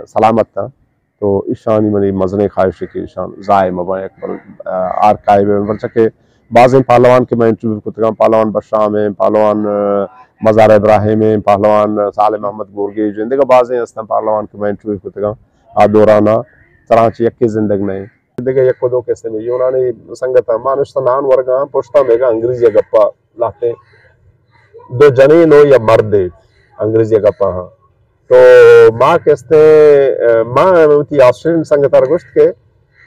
سلامت اَنت۔ تو ایشانی منی مزنیں خواہش اِنت کہ ایشان ضائع مہ بنت، یک بر آرکائیو ءَ، پرچا کہ بازیں پہلوان کہ من انٹرویو کتگ اَنت، پہلوان بشام اِنت، پہلوان مزار ابراہیم اِنت، پہلوان صالح محمد گورگیج اِنت، دگہ بازیں ہست اَنت پہلوان کہ من انٹرویو کتگ اَنت آ دوران ءَ، ترا چہ یکے زندگ نہ اِنت۔ دگہ یک ءُ دو کسے مئے یونانی سنگت اَنت، ما نشتہ نان ورگ ءَ آں، پشت ءَ مئیگا انگریزی ءَ گپ ءَ لہتیں، دو جنین ءُ یک مردے انگریزی ءَ گپ ءَ آں۔ تو ما کستے، ما وتی آسٹریلین سنگت ءَ را گوشت کہ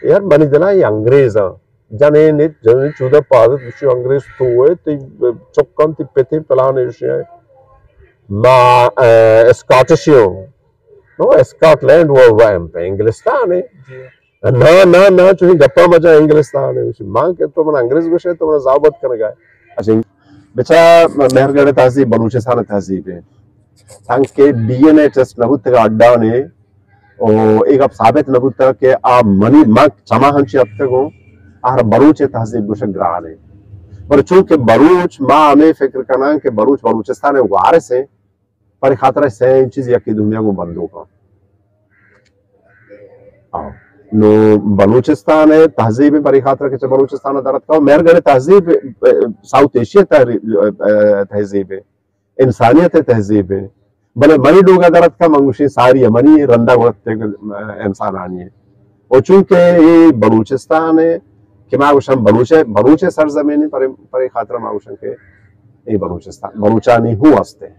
یار، منی دل ءَ اے انگریز اَنت، جنین اِنت، جنین چودہ پاد اِنت، گوشی انگریز تو ئے، تئی چک اَنت، تئی پت اِنت، پلان ایشی اِنت۔ ما، اے، اسکاٹش اوں۔ نو، اسکاٹ لینڈ ءُ، ءُ انگلستان اِنت۔ نا، نا، نا، چوشیں گپاں مجن، انگلستان اِنت۔ من کہ تو من انگریز گوشے، تو من زاوت کنگا ئے۔ اچھا، بچا مہرگڑھ تہذیب بلوچستان تہذیب اِنت۔ تانکہ ڈی این اے ٹیسٹ نہ بوتگ اڈانے، او اے گپ ثابت نہ بوتگ کہ آ منی، ما چما ہنچی اتکگ اوں، آہر بلوچ تہذیب گوشگ گران اِنت۔ پر چونکہ بلوچ، ما ہمے فکر کناں کہ بلوچ بلوچستان وارث اِنت، پرے خاطر ءَ سئیں چیز یکے دومی ءَ گوں بندوک اَنت۔ ہاں۔ نو بلوچستان ءِ تہذیب ءَ پرے خاطر کہ چہ بلوچستان ءَ در اتکا، مہرگڑھ ءِ تہذیب، ءَ، ساؤتھ ایشیا ءِ تہری-، ءَ، تہذیب ءَ، انسانیت ءِ تہذیب ءَ۔ بلے منی لوگ ءَ در اتکا، من گوشیں ساری منی رندا گڑتگ انسانانی۔ و چونکہ اے بلوچستان ءَ کہ ما گوشاں بلوچ، بلوچ سرزمین ءَ، پرے، پرے خاطر ما گوشاں کہ اے بلوچستان بلوچانی ہوں ہست اِنت۔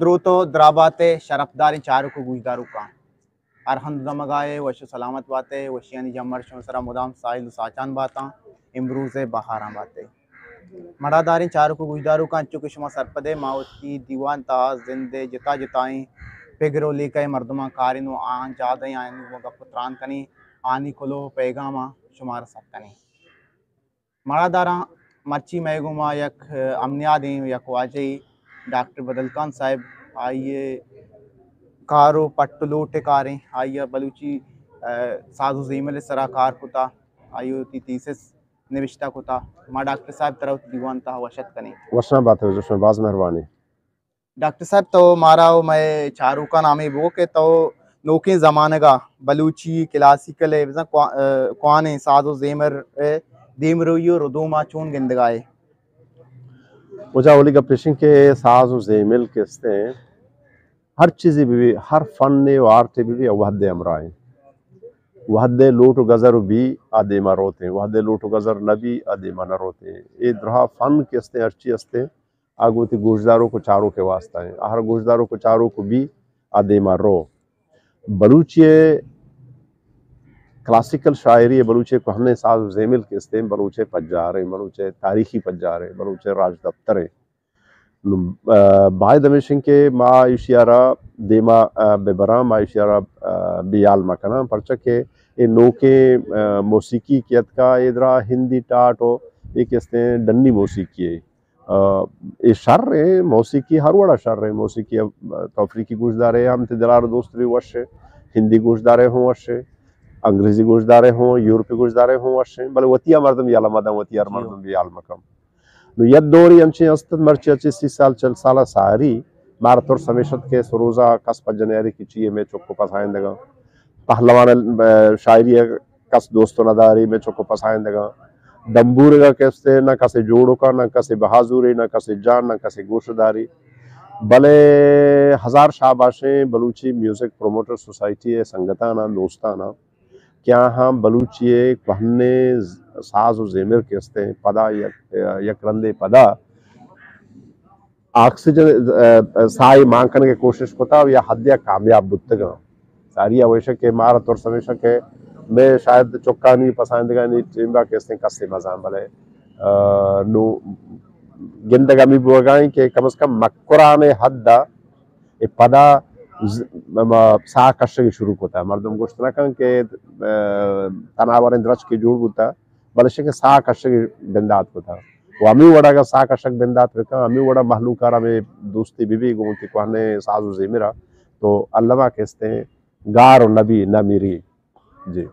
دروت و درابات شرفداریں چاروک و گوشداروکاں۔ ہر ہند دمگا ئے، وش و سلامت بات ئے، وشیانی جمر شمئے سرا مدام ساحل و ساچان باتاں، امروز بہاراں بات ئے۔ مڑاداریں چاروک و گوشداروکاں، انچو کہ شما سرپد ئے، ما وتی دیوان تہا زند ءِ جتا جتائیں پگر و لیکہ ءِ مردماں کاریں و آہاں جاہ دئیں، آیانی گوما گپ و تران کنیں، آہانی کلوہ و پیغاماں شمارا رسگ کنیں۔ مڑاداراں، مرچی مئے گوما یک، ءَ، امنیادیں یک واجہے ڈاکٹر بدل خان صاحب، آئی ءِ کار و پٹ و لوٹ ءِ کاریں، آئی ءَ بلوچی، ءَ، ساز و زیمل ءِ سرا کار کتا، آئی ءَ وتی تھیسس نبشتہ کتا۔ ما ڈاکٹر صاحب ترا وتی دیوان تہا وش اتک کنیں۔ وشاں بات ئے، وشاں، باز مہربانی۔ ڈاکٹر صاحب، تو مارا و مئے چاروکاں ہمے بگو کہ تو نوکیں زمانگا بلوچی کلاسیکل ءِ بزاں کوا-، ءَ، کوانیں ساز و زیمر ءِ دیمروئی و ردوما چون گندگا ئے؟ واجہ، اولی گپ ایش اِنت کہ ساز و زیمل کہ است اِنت، ہر چیزے بہ بی، ہر فنے و آرٹے بہ بی، وہدے ہمراہ اِنت۔ وہدے لوٹ و گزر و بی، آ دیما روت اِنت۔ وہدے لوٹ و گزر نہ بی، آ دیما نہ روت اِنت۔ اے درہا فن کہ است اِنت، ہرچی است اِنت، آ گوں وتی گوشداروک و چاروک ءِ واسطہ اِنت۔ آ ہر گوشداروک و چاروک بی، آ دیما رو۔ بلوچی ءِ کلاسیکل شاعری ءِ، بلوچی ءِ کوہنیں ساز و زیمل کہ است اِنت، بلوچ ءِ پجار اِنت، بلوچ ءِ تاریخی پجار اِنت، بلوچ ءِ راجدپتر اِنت۔ نوں، ءَ، باید ہمیش اِنت کہ ما ایشی ءَ را دیما، ءَ، بہ براں، ما ایشی ءَ را، ءَ، بے ہیال مہ کناں، پرچا کہ اے نوکیں، ءَ، موسیقی کہ اتکا، اے درا ہندی ٹاٹ و اے کہ است اِنت ڈنی موسیقی اِنت۔ ءَ، اے شر اِنت، موسیقی ہر وڑا شر اِنت۔ موسیقی ءَ تو افریقی گوشدارے، ہم تئی دلار دوست بی وش اِنت، ہندی گوشدارے ہوں وش اِنت، انگریزی گوشدارے ہوں، یورپی گوشدارے ہوں وش اِنت، بلے وتی ءَ مردم یلہ مہ دنت، وتی ءَ مردم بے ہیال مہ کنت۔ نوں یک دورے انچیں است اَت، مرچی ءَ چہ سی سال، چل سال ءَ ساری، مارا ترس ہمیش اَت کہ سروزا کس پجہ نیاری کہ چی اِنت، مئے چک و پسائندگاں۔ پہلوان، ءَ، شاعری ءَ کس دوست نہ داری، مئے چک و پسائندگاں۔ دمبورگا کہ است اِنت، نہ کسے جوڑ کن، نہ کسے بہا زوری، نہ کسے جان، نہ کسے گوش داری۔ بلے ہزار شاباشیں بلوچی میوزک پروموٹر سوسائٹی ءِ سنگتاناں، دوستاناں کہ آہاں بلوچی ءِ کوہنیں ساز و زیمر کہ است اِنت، پدا یک، یک رندے پدا آکسیجن، ءَ، ساہ مان کنگ ءِ کوشش کتا و یا حدے ءَ کامیاب بوتگاں۔ ساری ءَ وش کہ مارا ترس ہمیش کہ مئے شاید چکانی پسائندگانی ٹیمبا کہ است اِنت کسے مزان، بلے، ءَ، نوں گندگ ہمے بوگا اِنت کہ کم از کم مکران ءِ حد ءَ اے پدا ز-، ما ساہ کشگ شروع کتا۔ مردم گوشت نہ کن کہ، ءَ، تناوریں درچکے جوڑ بوتا، بلے شکہ ساہ کشگ بندات کتا۔ و ہمے وڑا اگر ساہ کشگ بندات بکن، ہمے وڑا مہلوک ءَ را ہمے دوستی بہ بی گوں وتی کوہنیں ساز و زیمرا، تو الما کہ است اِنت گار و نبی نہ میری۔ جی۔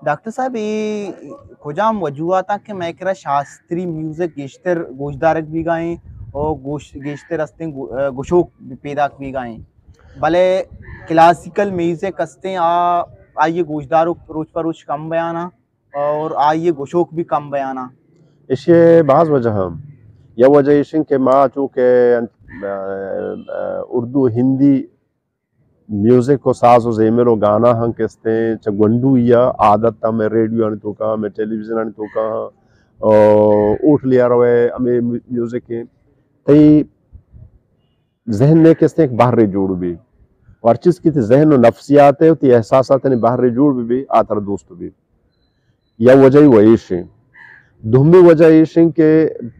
ڈاکٹر صاحب، اے کجام وجوہاتاں کہ مئے کرا شاستری میوزک گیشتر گوشدارگ بیگا اِنت و گوش-، گیشتر است اِنت گو-، گوشوک پیداک بیگا اِنت؟ بلے کلاسیکل میوزک استیں، آ آئی گوشداروک روچ پہ روچ کم بیانا اور آئی گوشوک بھی کم بیانا۔ ایشی باز وجہ ہم، یا وجہ ایشن کہ ما چونکہ انت-، ا، ا، اردو، ہندی میوزک و ساز و زیمل و گانا ہم کہ استیں چہ گونڈوئی ء عادت ہم ریڈیو آنی توکا ہم، ٹیلی ویژن آنی توکا ہم، او ہوٹل یا روے ہمیں میوزک ہیں۔ تئی ذہن ء کہ استیں ایک بہرے جوڑ بی۔ و ہر چیز کی تئی ذہن و نفسیات ہے، تئی احساسات نے بہرے جوڑ بی، آ ترا دوست بی۔ یا وجہ ہی وہ ایش ہیں۔ دومی وجہ ایش ہیں کہ،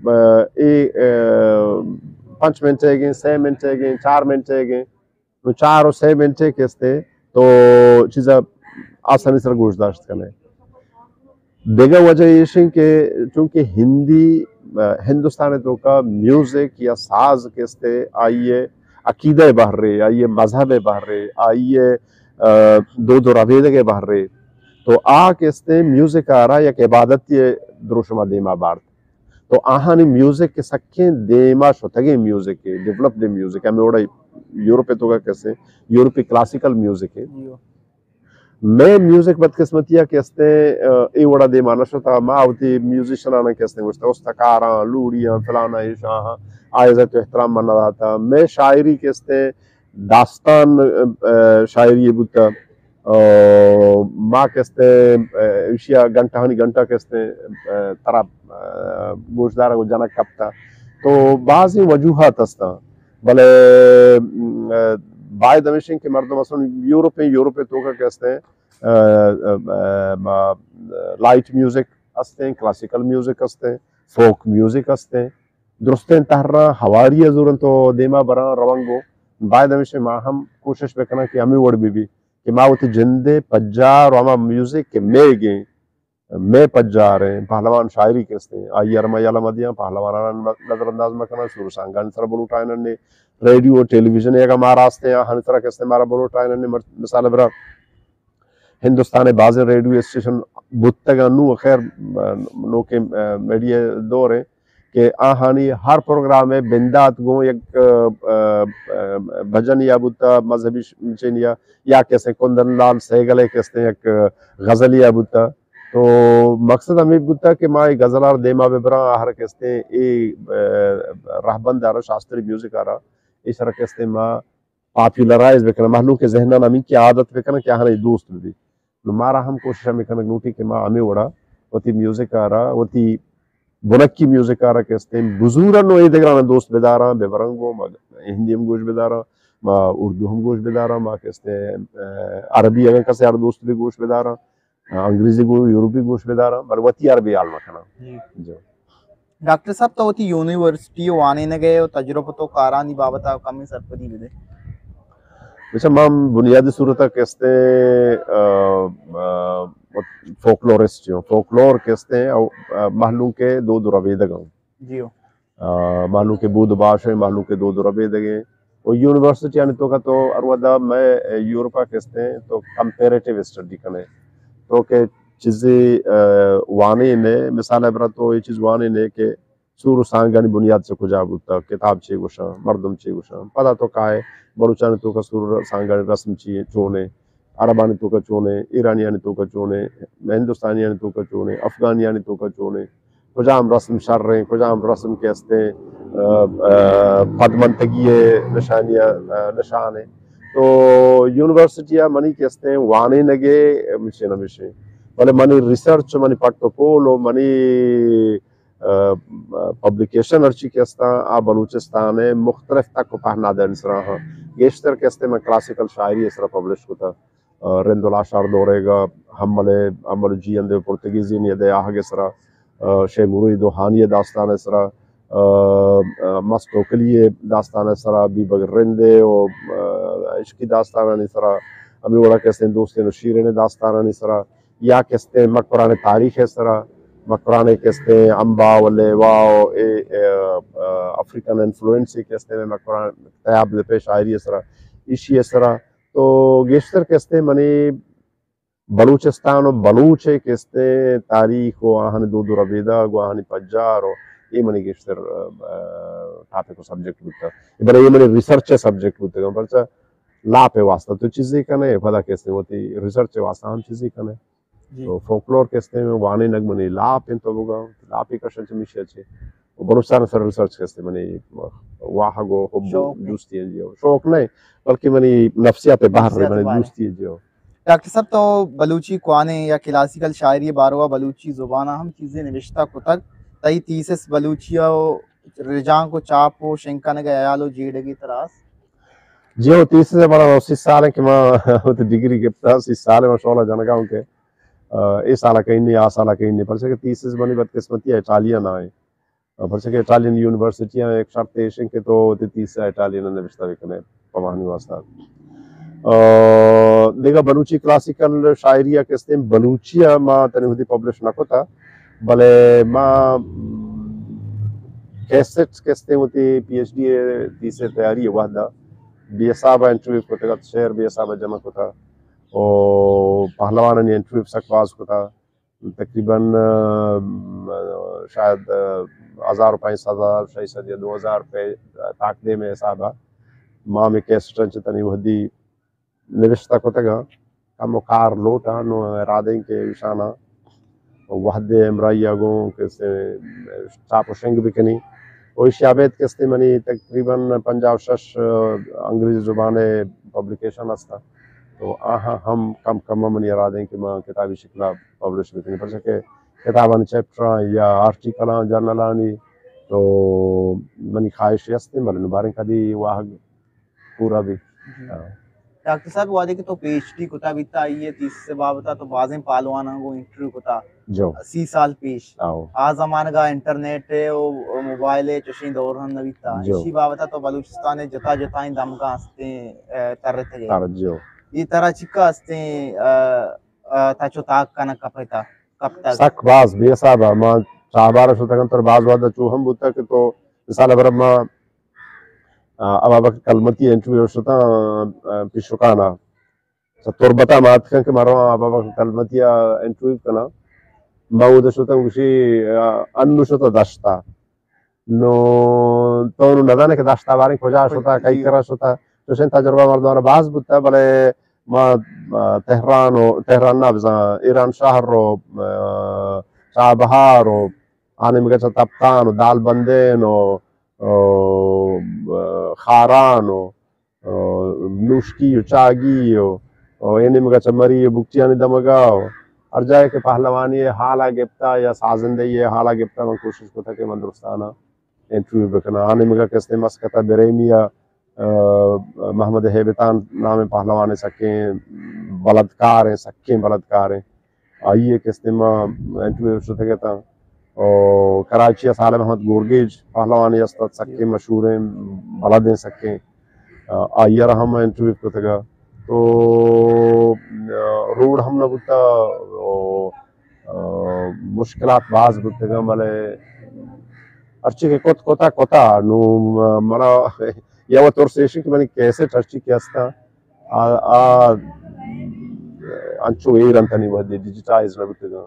ا، اے، ا، پنچ منٹ ہے گئے، سے منٹ ہے گئے، چار منٹ ہے گئے، نو چار و سے منٹ ہے کہ استے تو چیزا آسانی سر گوش داشت کنے۔ دگہ وجہ ایش ہیں کہ چونکہ ہندی، ا، ہندوستان توکا میوزک یا ساز کہ استے آئیے عقیدہ بہرے، آئیے مذہب بہرے، آئیے، ا، دود و ربیدگ بہرے، تو آ کہ استے میوزک آرا یک عبادتی دروشما دیما بارت۔ تو آہانی میوزک کہ سکیں دیما شتگیں میوزک ہے، ڈیولپڈ میوزک ہے، ہمیں وڑا یورپ توکا کہ استے یورپی کلاسیکل میوزک ہے۔ جی۔ مئے میوزک بدقسمتی ء کہ استے، ا، اے وڑا دیما نہ شتا۔ ما وتی میوزیشناں کہ استے گوشتا، استکاراں، لوڑیاں، فلانا ایشاں، آ عزت و احترام من نہ داتا۔ مئے شاعری کہ استے داستان، ا، شاعری بوتا۔ ا، ما کہ استے، ا، ایشیا گھنٹہانی گھنٹہ کہ استے، ا، ترا، ا، گوشدارگ و جنگ کپتا۔ تو بعضی وجوہات ہستاں۔ بلے، م، ا، باید ہمیش انت کہ مردم اصلاً یورپ، یورپ توکا کہ استے، ا، ا، ا، ما، لائٹ میوزک ہستیں، کلاسیکل میوزک ہستیں، فوک میوزک ہستیں، درستیں تہراں ہواری ء زورن تو دیما براں روانگو۔ باید ہمیش ما ہم کوشش بکناں کہ ہمیں وڑ بی بی کہ ما وتی جندے پجار و ہما میوزک کہ میگیں مئے پجاریں پہلوان شاعری کہ استیں، آئی ء را ما یلہ مہ دیاں، پہلواناں نظر انداز مہ کناں، سور سانگانی سرا بلوٹائینن نے، ریڈیو و ٹیلی ویژن اگاں ما راستیں آہانی سرا کہ استیں مارا بلوٹائینن نے، مر-، مثال برا ہندوستان ء بازیں ریڈیو اسٹیشن بوتگاں، نوں خیر، نوکیں میڈیا دور ہیں کہ آہانی ہر پروگرام ء بندات گوں یک، ا، ا، بھجن یا بوتا مذہبی ش-، چین یا، یا کہ استیں کندن لال سیگل ء کہ استیں یک غزل یا بوتا۔ تو مقصد ہمیں بوتا کہ ما اے غزلار دیما بہ براں، آہر کہ استیں اے، ا، رہبند آرا، شاستری میوزک آرا، اے سرا کہ استیں ما پاپولرائز بکناں، مہلوک ذہنان ہمیں کی عادت بکناں کہ آہاں اے دوست بہ بی۔ نو مارا ہم کوشش ہمیں کنگ لوٹی کہ ما ہمیں وڑا وتی میوزک آرا، وتی بنکی میوزک آرا کہ استیں بزورن و اے دگران دوست بداراں، بہ برنگو، ما ہندی ہم گوش بداراں، ما اردو ہم گوش بداراں، ما کہ استیں، ا، عربی اگر کسے آر دوست بہ گوش بداراں، انگریزی گو-، یورپی گوش بداراں، بلے وتی عربی حال مکناں۔ جی۔ جو۔ ڈاکٹر صاحب، تو وتی یونیورسٹی وانینگ ء و تجربت و کارانی بابت ء کمیں سرپدی بدے۔ اچھا، ما بنیادی صورت ء کہ استیں، ا، ا، فوکلورسٹ ہوں۔ فوکلور کہ استیں او، ا، مہلوک ء دود و ربیدگ ہوں۔ جی ہو۔ ا، مہلوک ء بود و باش ہیں، مہلوک ء دود و ربیدگ ہیں۔ و یونیورسٹی آنی توکا تو ہر ودا مئے یورپا کہ استیں تو کمپیریٹیو اسٹڈی کنے۔ تو کہ چیزے، ا، وانے نے، مثال برا تو یہ چیز وانے نے کہ سور و سانگانی بنیاد چہ کجا بوتا، کتاب چے گوشاں، مردم چے گوشاں۔ پدا تو کائے بلوچانی توکا سور و سانگانی رسم چی چونے، عربانی توکا چونے، ایرانیانی توکا چونے، ہندوستانیانی توکا چونے، افغانیانی توکا چونے، کجام رسم شر ہیں، کجام رسم کہ استیں، ا، ا، پدمنتگی ہے، نشانی ہے، ا، نشان ہے۔ تو یونیورسٹی ہے منی کہ استیں وانے نگے مشے نہ مشے۔ بلے منی ریسرچ، منی پٹ و پول و منی ا، پبلیکیشن ہرچی کہ استاں، آ بلوچستان ء مختلف تک و پہنادانی سرا ہاں۔ گیشتر کہ استیں من کلاسیکل شاعری ء سرا پبلش کتا۔ ا، رند و لاشار دورے گا، حمل، حمل جی اندے پرتگیزی نیدے آہگ ء سرا، ا، شے مروی دوہانی ء داستان ء سرا، ا، ا، مست توکلی ء داستان ء سرا، بیبگ رندے و، ا، عشقی داستانانی سرا، ہمیں وڑا کہ استیں دوستین و شیرین داستانانی سرا، یا کہ استیں مکران تاریخ ء سرا، مکران کہ استیں امبا و لیوا و اے، اے، ا، افریقن انفلوئنس کہ استیں مکران تیاب دپے شاعری ء سرا، ایشی ء سرا۔ تو گیشتر کہ استیں منی بلوچستان و بلوچ ء کہ استیں تاریخ و آہانی دود و ربیدگ و آہانی پجار و اے منی گیشتر، ا، ا، ٹاپک و سبجیکٹ بوتا۔ بلے اے منی ریسرچ ء سبجیکٹ بوتگاں، پرچا لاپ ءِ واسطہ تو چیزے کنے، پدا کہ استیں وتی ریسرچ ءِ واسطہ ہم چیزے کنے۔ جی۔ تو فوکلور کہ استیں وانینگ منی لاپ انت، تو بگا لاپی کشن چمیشی اچے۔ و بلوچستان سر ریسرچ کہ استیں منی واہگ و حب و شوق ہے۔ دوستی ہیں جی، شوق نہیں، بلکہ منی نفسیات بحر ہے، نفسیات منی بحر ہے۔ دوستی ہے جی۔ ڈاکٹر صاحب، تو بلوچی کوانیں یا کلاسیکل شاعری باروا بلوچی زبان ہم چیزیں نوشتہ کتگ؟ تئی تھیسس بلوچی و رجانک و چاپ و شنگ کنگ ءِ ہیال و جیڑگی تراس؟ جی، وہ تھیسس ہے، منا سی سال ہے کہ میں وہ تو ڈگری گپتا، سی سال ہے میں شغلہ جنگا ہوں کہ، آ، اے سال کہیں نہیں، آ سال کہیں نہیں، پرچہ کہ تھیسس منی بدقسمتی ہے، اٹالین آئے۔ آ، پرچہ کہ اٹالین یونیورسٹی ہیں، ایک شرط ایش ہیں کہ تو وہ تھیسس اٹالین نوشتہ بکنے، پمانی واسطہ۔ آ، دیگہ بلوچی کلاسیکل شاعری کہ استیں بلوچی ما تنی ہوتی پبلش نہ کتا، بلے ما کیسٹ کہ استیں ہوتی پی ایچ ڈی تھیسس تیاری وحدہ بی ایس صاحب انٹرویو کتگ ات، شعر بی ایس صاحب جمع کتا، او پہلوانانی انٹرویو سک باز کتا، تقریباً، آ، شاید، آ، ہزار و پنچ سد، ہزار و شش سد یا دو ہزار پہ تاک دیم حساب ما ہمیں کیسٹ چہ تنی وحدی نوشتہ کتگاں، کم و کار لوٹاں، نو ارادہ ایں کہ ایشاناں وہدے ہمراہی ءَ گوں کہ سے چاپ و شنگ بکنی۔ و ایشی ءَ ابید کہ استے منی تقریباً پنجاہ و شش، آ، انگریزی زبان ءِ پبلیکیشن ہستاں۔ تو آہاں ہم کم کم منی ارادہ ایں کہ ما کتابی شکل ءَ پبلش بکنی۔ پرچہ کہ کتابانی چیپٹراں یا آرٹیکلاں جرنلانی تو منی خواہش ہستیں، بلے نو باریں کدی واہگ پورا بی۔ جی۔ ہاں۔ ڈاکٹر صاحب، وہدے کہ تو پی ایچ ڈی کتا بیتا، آئی ءِ تھیسس ءِ بابت ءَ تو بازیں پہلواناں گوں انٹرویو کتا۔ جو۔ سی سال پیش۔ آؤ۔ آ زمانگ ءَ انٹرنیٹ ءِ و موبائل ءِ چشیں دور ہم نہ بیتا۔ جو۔ ایشی بابت ءَ تو بلوچستان ءِ جتا جتائیں دمگاں ہستیں، آ، ترتگے۔ تر، جو۔ اے ترا چکا ہستیں، آ، آ، تچ و تاک کنگ کپتا، کپتگ؟ سک باز بے حساب ءَ۔ ما چاہبار ءَ شتگاں، تر باز وہد ءَ چو ہم بوتا کہ تو مثال ءَ برا ما آ، ابابکر کلمتی ءِ انٹرویو شتاں، آ، پیشرکان ءَ۔ چہ تربت ءَ ما اتکاں کہ ما رواں ابابکر کلمتی ءَ انٹرویو کناں۔ ما اود ءَ شتاں گوشی، آ، انو شتہ دشت ءَ۔ نو تو نو ندانے کہ دشت ءَ باریں کجا شتہ، کئی کرا شتہ۔ چوشیں تجربہ مردماں باز بوتہ، بلے ما، آ، تہران و، تہران نہ بزاں، ایران شہر و، آ، چابہار و، آ نیمگا چہ تپتان و دالبندین و، آ، خاران و، آ، نوشکی و چاگی و، آ، اے نیمگا چہ مری و بگٹیانی دمگا و ہر جاہے کہ پہلوانی ءِ حالا گپتا یا سازندہی ءِ حالا گپتا، من کوشش کتا کہ من درستانا انٹرویو بکناں۔ آ نیمگا کہ استے مسکتا بریمی ءَ، آ، محمد ہیبتان نامیں پہلوانے سکیں بلدکاریں، سکیں بلدکاریں۔ آئی ءِ کہ استے ما انٹرویو شتگ اتاں۔ او کراچی ءَ صالح محمد گورگیج پہلوانے است ات، سکیں مشہوریں، بلدیں سکیں۔ آ، آئی ءَ را ہم انٹرویو کتگ ءَ۔ تو، آ، روڈ ہم نہ بوتا، او، آ، مشکلات باز بوتگ ءَ، بلے ہرچی کہ کت کتا کتا، نو، آ، منا یا وہ ترس ایش کہ منی کیسٹ ہرچی کہ ہستا، آ، آ، انچو ایر انت نی وہدی ڈیجیٹائز نہ بوتگاں۔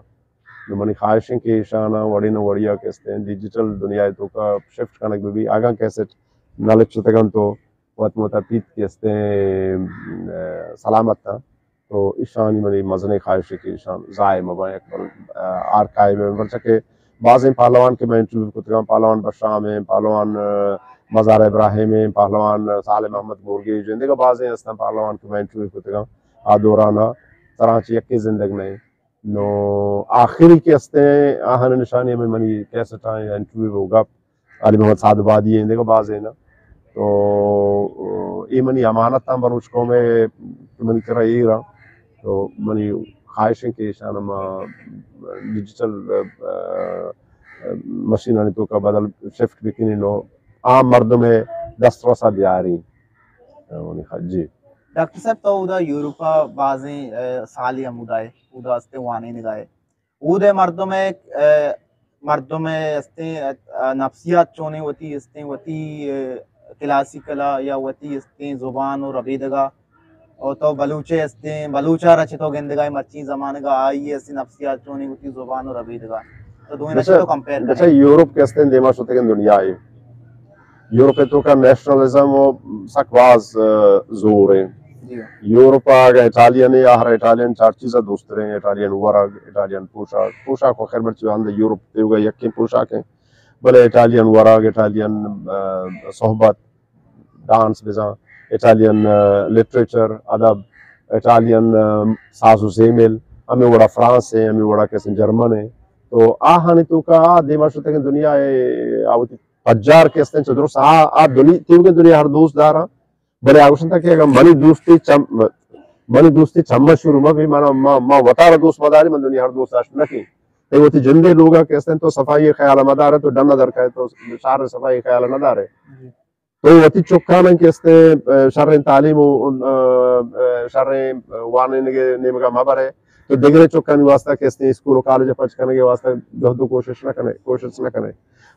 نو منی خواہش ہے کہ ایشانا وڑی نہ وڑیا کہ استیں ڈیجیٹل دنیا ءِ توکا شفٹ کنگ بہ بی۔ اگاں کیسٹ نہ لچتگاں تو وت متپیت کہ استیں، آ، سلامت آں۔ تو ایشانی منی مزنیں خواہش ہے کہ ایشان ضائع مباں یک بر، آ، آرکائیو ءَ، پرچہ کہ بازیں پہلوان کہ میں انٹرویو کتگاں، پہلوان بشام ہیں، پہلوان، آ، مزار ابراہیم ہیں، پہلوان صالح محمد گورگیج ہیں، دیگہ بازیں ہستاں پہلوان کہ میں انٹرویو کتگاں، آ دورانا ترانچ یکے زندگ نہیں۔ نو آخری کہ استیں آہان نشانی ہمیں منی کیسٹاں انٹرویو و گپ علی محمد سعد آبادی ہیں، دیگہ بازیں نا۔ تو اے منی امانت ہم بلوچ قوم ہے کہ منی کرا ایر ہاں۔ تو منی خواہش ہے کہ ایشان ہم ڈیجیٹل، آ، آ، مشینانی توکا بدل شفٹ بکنی نو عام مردم ہے دسترسا بیاری۔ منی خواہش، جی۔ ڈاکٹر صاحب، تو اودا یورپ ءَ بازیں، آ، سالے ہمودا ہے، اودا ہستے وانینگا ہے۔ اود ءِ مردم ءِ، آ، مردم ءِ استیں، آ، نفسیات چونیں وتی استیں، وتی، آ، کلاسیکل ءَ یا وتی استیں زبان و ربیدگ ءَ، و تو بلوچ ءِ استیں، بلوچ ءَ را چہ تو گندگ ءَ مرچی زمانگ ءَ آئی ءِ استیں نفسیات چونیں وتی زبان و ربیدگ ءَ، تو دوئیں را چہ تو کمپیئر بچہ، کنئے؟ یورپ کہ استیں دیما شتگیں دنیا ہے۔ یورپ ءِ توکا نیشنلزم و سک باز، آ، زور ہے۔ یورپ ءَ اگاں اٹالین ءَ، آہرا اٹالین چار چیز ءَ دوست تریں، اٹالین ورگ، اٹالین پوشاک۔ پوشاک و خیر مرچی ہند یورپ تیوگا یکیں پوشاک ہیں، بلے اٹالین ورگ، اٹالین، آ، صحبت، ڈانس بزاں، اٹالین، آ، لٹریچر، ادب، اٹالین، آ، ساز و زیمل، ہمیں وڑا فرانس ہیں، ہمیں وڑا کسیں جرمن ہیں۔ تو آہانی توکا آ دیما شتگیں دنیا ءَ آ وتی پجار کہ استیں چہ درست آ، آ دنی-، تیوگیں دنیا ہر دوست داراں، بلے آ گوشنت کہ اگاں منی دوستی چم، منی دوستی چم شروع مہ بی، من، ما، ما وتارا دوست مداری، من دنیا ہر دوست داشت نہ کیں۔ تئی وتی جندے لوگا کہ استیں تو صفائی خیال مدار، تو ڈن در کئے تو شہر صفائی خیال نہ دارے۔ تو وتی چکاناں کہ استیں، آ، شریں تعلیم و، آ، آ، شریں وانینگے نیمگا مہ برے۔ تو دگرے چکانی واسطہ کہ استیں اسکول و کالج پچ کنگے واسطہ جہد و کوشش نہ کنے، کوشش نہ کنے۔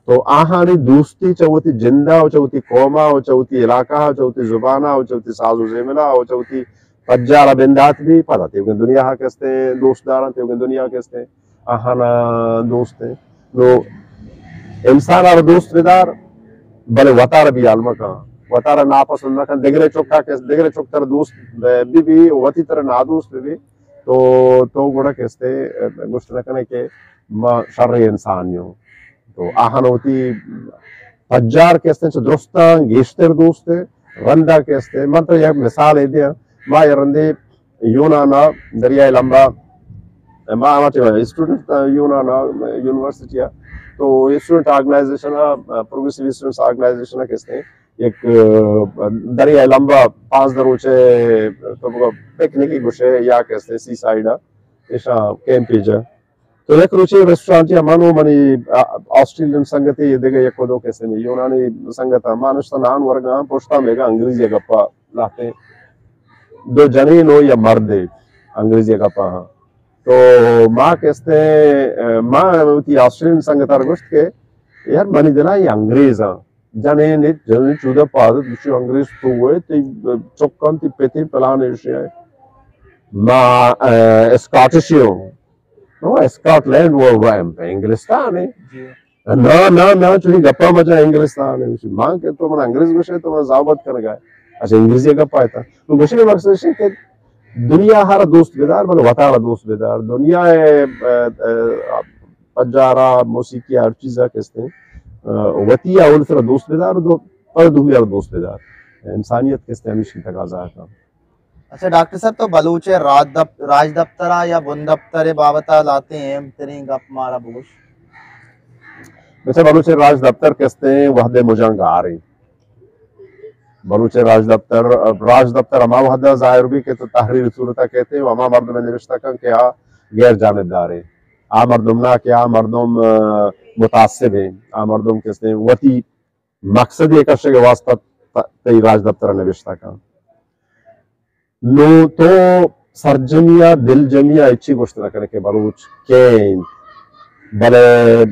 تو آہانی دوستی چہ وتی جندا و چہ وتی قوما و چہ وتی علاقہ و چہ وتی زبانا و چہ وتی ساز و زیملا و چہ وتی پجارا بندات بی، پدا تیوگیں دنیا کہ استیں دوست داراں، تیوگیں دنیا کہ استیں آہانا دوست ہیں۔ نو انسان ءَ را دوست بدار، بلے وتارا بی حال مکن، وتارا ناپسند مکن۔ دگرے چکا کہ، دگرے چک تر دوست بی بی، وتی تر نادوست بی بی، تو، تو گڑا کہ استے گوشت نہ کنے کہ ما شر انسان یوں۔ تو آہن وتی پجار کہ استے چہ درستاں گیشتر دوست، رندا کہ استے۔ من تو یک مثال دیاں، ما یہ رندے یونان ءَ دریائے لمبا، ما ہما ٹائم اسٹوڈنٹ تھا یونان ءَ یونیورسٹی ءَ، تو اسٹوڈنٹ آرگنائزیشن ءَ، پروگریسو اسٹوڈنٹس آرگنائزیشن ءَ کہ استے یک، آ، دریائے لمبا پانزدہ روچے تو بگو پکنکی گوشے یا کہ استے سی سائیڈ ءَ ایشاں کیمپے جا۔ تو یک روچے ریسٹورانٹ ءَ من و منی، آ، آسٹریلین سنگتے دگہ یک و دو کہ استے یونانی سنگت ءَ ما نشتہ نان ورگاں پشتا میگا انگریزی گپا لہتے دو جنین و یا مردے انگریزی گپا ہاں۔ تو ما کہ استے، آ، ما وتی آسٹریلین سنگت ءَ گوشت کہ یار منی دلا یہ انگریز ہاں۔ جنین، جنین چودہ پادت بچو انگریز تو ہوئے، تی چکان تی پتی پلانے ایشی ہے۔ ما، آ، اسکاٹشی ہوں۔ نو، اسکاٹ لینڈ وہ، وہ انگلستان ہے۔ نا، نا، نا، چونی گپا مجا انگلستان ہے۔ ما کہ تو من انگریز گوشے تو من زاوت کنگا ہے۔ اچھا، انگریزی گپا ہے تا۔ تو گوشے مقصد ہے کہ دنیا ہر دوست بدار، بلے وطن دوست بدار۔ دنیا ہے، آ، آ، پجارا، موسیقی، ہر چیزا کہ استے، آ، وتی اول سر دوست بدار، دو، پر دومی دوست بدار۔ انسانیت کہ استے ہمیشی تقاضا ہے۔ اچھا ڈاکٹر صاحب، تو بلوچ راج دپ-، راج دپتر یا بن دپتر بابت لہتے اہم ترین گپ مارا بگوش۔ اچھا، بلوچ راج دپتر کہ استے وہد مجاں گار ہیں۔ بلوچ راج دپتر، راج دپتر ہما وہد ظاہر بھی کہ تو تحریر صورت کہتے و ہما مردم نوشتہ کن کہ آ غیر جانبدار ہیں۔ آ مردم نہ کہ آ مردم، آ، متعصب ہیں۔ آ مردم کہ استے وتی مقصد یہ کشگ واسطہ ت-، تئی راج دپتر نوشتہ کن۔ نو تو سرجمی ء دلجمی ء ہچی گوشت نہ کنے کہ بلوچ کئے انت، بلے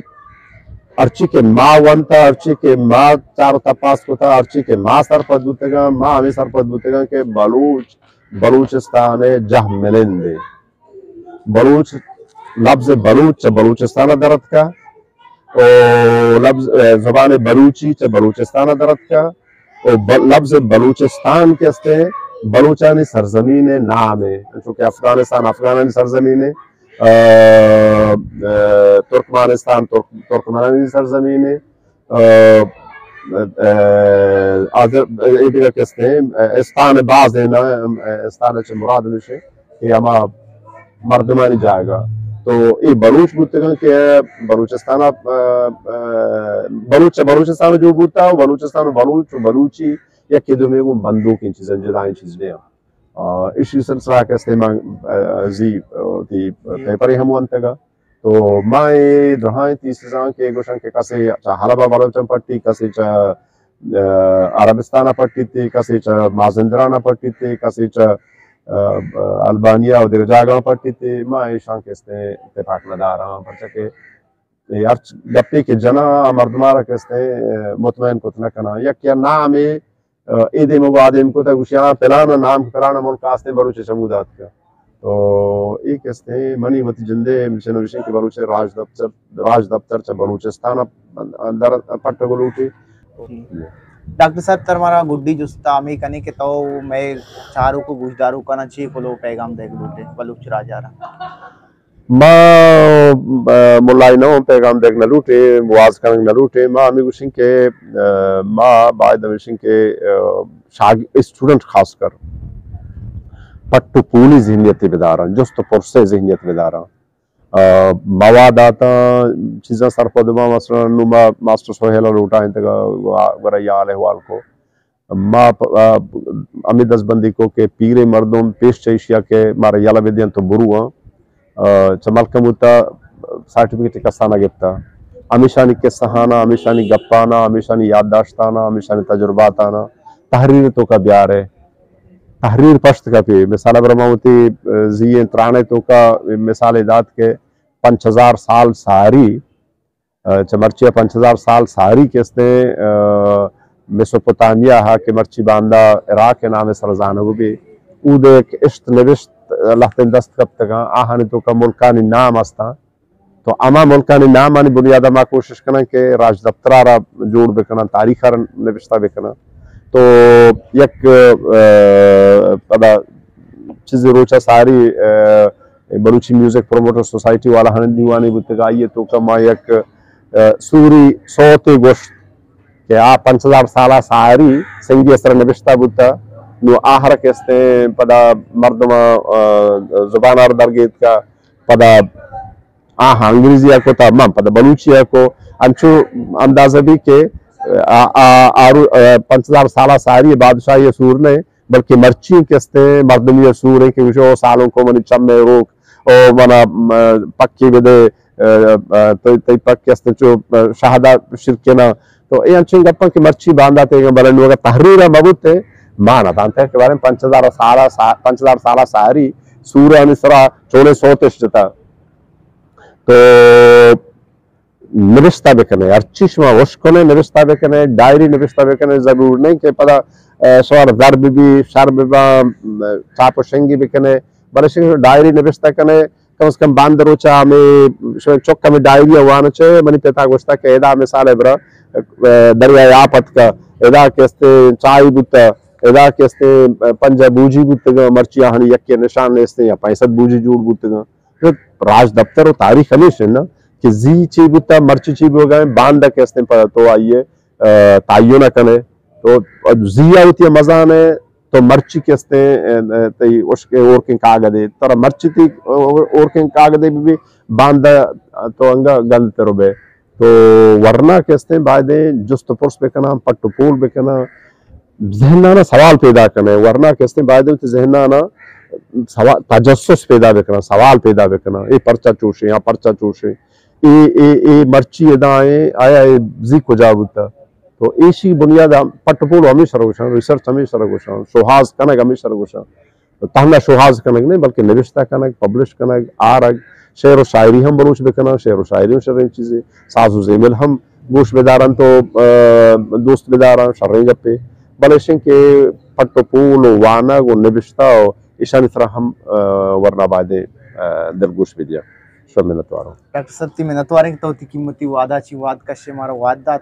ہرچی کہ ما ونتا، ہرچی کہ ما چار و تپاس کتا، ہرچی کہ ما سرپد بوتگاں، ما ہمیں سرپد بوتگاں کہ بلوچ بلوچستان ء جہ ملندے۔ بلوچ، لبز بلوچ چہ بلوچستان ء در اتکا، او لبز، ء، زبان بلوچی چہ بلوچستان ء در اتکا، او ب-، لبز بلوچستان کہ استے بلوچانی سرزمین ء نام ہے، چونکہ افغانستان افغانانی سرزمین ہے، ء، ء، ترکمانستان ترک-، ترکمنانی سرزمین ہے، ء، ء، آذر-، اے دگہ کہ استے، ء، استان باز ہیں نا، ء، استان چہ مراد نشے کہ ہما مردمانی جاگہ۔ تو اے بلوچ بوتگاں کہ بلوچستان ء، ء، بلوچ چہ بلوچستان جو بوتا و بلوچستان و بلوچ و بلوچی یکے دومی گوں بندوکیں چیزاں، جدائیں چیز نہ آں۔ آ، اشی سلسلہ کہ استے من، آ، زی، آ، وتی پیپرے ہم ونتگا۔ تو ما اے درہائیں تھیسزاں کہ گوشن کہ کسے چہ حلبا بلوچاں پٹی، کسے چہ، آ، عربستان پٹی تے، کسے چہ مازندران پٹی تے، کسے چہ، آ، البانیا و دگہ جاگہاں پٹی تے، ما ایشاں کہ استے اتفاق نداراں، پرچہ کہ اے ہرچ گپے کہ جناں آ مردمارا کہ استے مطمئن کت نہ کناں۔ یک یا نامے اے دیم و آ دیم کتگ، گوشی، ہاں، پلان نام، پلان ملک آستیں بلوچ چمود آتکا۔ تو اے کہ استے منی وتی جندے چنوشیں کہ بلوچ راج دپتر، راج دپتر چہ بلوچستان در پٹگ لوٹی۔ ڈاکٹر صاحب، تر مارا گڈی جستا ہمے کنے کہ تو مئے چاروک و گوشداروکانا چی کلو پیغام دیگ لوٹے بلوچ راجا را؟ ما، ملائی نہ پیغام دیگ نہ لوٹے، واز کنگ نہ لوٹے۔ ما ہمے گوشیں کہ، ما باید ہمیشیں کہ، شاگ-، اسٹوڈنٹ خاص کر پٹ و پولی ذہنیت بداراں، جست و پرسے ذہنیت بداراں۔ مواد آتاں، چیزاں سرپد باں، مثلاً نوں ما ماسٹر سہیل ءَ لوٹائینتگ، گڑا یا حال احوال کو۔ ما پ-، آ، ہمے دزبندی کو کہ پیریں مردم پیش چہ ایشیا کہ مارا یلہ بدیاں تو برواں۔ آ، چہ ملکموتا سرٹیفکیٹ کسا نہ گپتا۔ ہمیشانی قصہانا، ہمیشانی گپانا، ہمیشانی یادداشتانا، ہمیشانی تجرباتانا تحریر توکا بیارے۔ تحریر پشت کپی۔ مثال برما وتی، آ، زی ایں ترانے توکا مثال دات کہ پنچ ہزار سال ساری، آ، چہ مرچی ءَ پنچ ہزار سال ساری کہ استیں، آ، میسوپوتامیا ءَ کہ مرچی باندا عراق ءِ نام ءِ سر زانگ بی، اود ءَ یک اشت نبشت لہتیں دست کپتگاں، آہانی توکا ملکانی نام استاں۔ تو ہما ملکانی نامانی بنیاد ءَ ما کوشش کناں کہ راجدپتر ءَ را جوڑ بکناں، تاریخ ءَ را نبشتہ بکناں۔ تو یک، آ، پدا چیزے روچ ءَ ساری، آ، بلوچی میوزک پروموٹر سوسائٹی والا ہنی دیوانے بوتگ، آئی ءِ توکا ما یک، آ، سوری سوتے گوشت کہ آ پنچ ہزار سالا ساری سنگی ءِ سرا نبشتہ بوتا۔ نوں آہر کہ استیں پدا مردم، آ، زبان ءَ را درگیتکا، پدا آہاں انگریزی ءَ کتا، من پدا بلوچی ءَ کو۔ انچو اندازہ بی کہ آ، آ، آ، آ، پنچ ہزار سالا ساری بادشاہی ءِ سور نہ، بلکہ مرچی کہ استیں مردمی ءِ سور ایں کہ گوشو سالوں کو منی چم ءِ روک، او منا، م، پکی بدے، آ، آ، تئی، تئی پک کہ استیں چو، آ، شہدا شرکنا۔ تو اے انچیں گپاں کہ مرچی باندا تیگاں، بلے نوں اگر تحریر ءَ مبوتے، ما نہ دانتے کہ باریں پنچ ہزار سالا سا-، پنچ ہزار سالا ساری سورانی سرا چونے سوتش جتا۔ تو نبشتہ بکنے، ہرچی شما وش کنے نبشتہ بکنے، ڈائری نبشتہ بکنے، ضرور نہیں کہ پدا، آ، شمار زر بی، شر ببا، آ، چاپ و شنگی بکنے، بلے شنگ ڈائری نبشتہ کنے، کم از کم باند روچا ہمیں شمے چک ہمیں ڈائری وان چے، منی پتا گوشتا کہ ادا مثال ہے برا، آ، دریائے آپ اتکا، ادا کہ استے چائی بوتا، ادا کہ استے پنجا بوجی بوتگا، مرچی آہانی یکے نشان نیستے یا پینسد بوجی جوڑ بوتگا۔ راج دفتر و تاریخ ہمیش ہے نا کہ زی چی بوتا، مرچی چی بوگا، باندا کہ استیں پدا تو آئیے، آ، تعین کنے۔ تو زی آ وتی مزان ہے، تو مرچی کہ استیں، آ، آ، تئی اشکے اورکیں کاگدے، ترا مرچی تی اورکیں کاگدے بھی، بھی باندا تو انگا گند تر بے۔ تو ورنا کہ استیں بایدیں جست و پرس بکناں، پٹ و پول بکناں، ذہنانا سوال پیدا کنے، ورنا کہ استیں بایدیں وتی ذہنانا سوا-، تجسس پیدا بکناں، سوال پیدا بکناں، اے پرچا چوشیں، آ پرچا چوشیں، اے، اے، اے مرچی ادا ایں، آیا اے زی کجا بوتا؟ تو ایشی بنیاد پٹ و پول ہمیش سر گوشاں، ریسرچ ہمیش سر گوشاں، شوہاز کنگ ہمیش سر گوشاں۔ تہنا شوہاز کنگ نہ، بلکہ نبشتہ کنگ، پبلش کنگ، آرگ، شعر و شاعری ہم بلوچ بکناں، شعر و شاعری ہم شریں چیزے، ساز و زیمل ہم گوش بدارن تو، آ، دوست بدارن، شریں گپے۔ بلے اشیں کہ پٹ و پول و وانگ و نبشتہ و ایشانی سرا ہم، آ، ورنا بایدیں، آ، دلگوش بدیاں۔ شما منتواروں۔ ڈاکٹر صاحب، تئی منتواریں کہ تو وتی قیمتی وہدا چی وہد کشے مارا وہد دات۔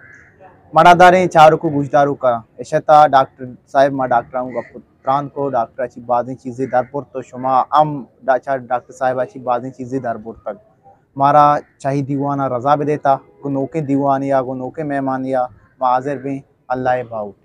مڑاداریں چاروک و گوشداروکا اشتا ڈاکٹر صاحب ما ڈاکٹراں گپ تران کو، ڈاکٹر ء چی بازیں چیزے در برت و شما ہم ڈا-، چا ڈاکٹر صاحب ء چی بازیں چیزے در برتگ۔ مارا چاہی دیوان ء رضا بدیتا، گوں نوکیں دیوانے ء گوں نوکیں مہمانے ء ما حاضر بیں۔ اللہ ء باہوٹ۔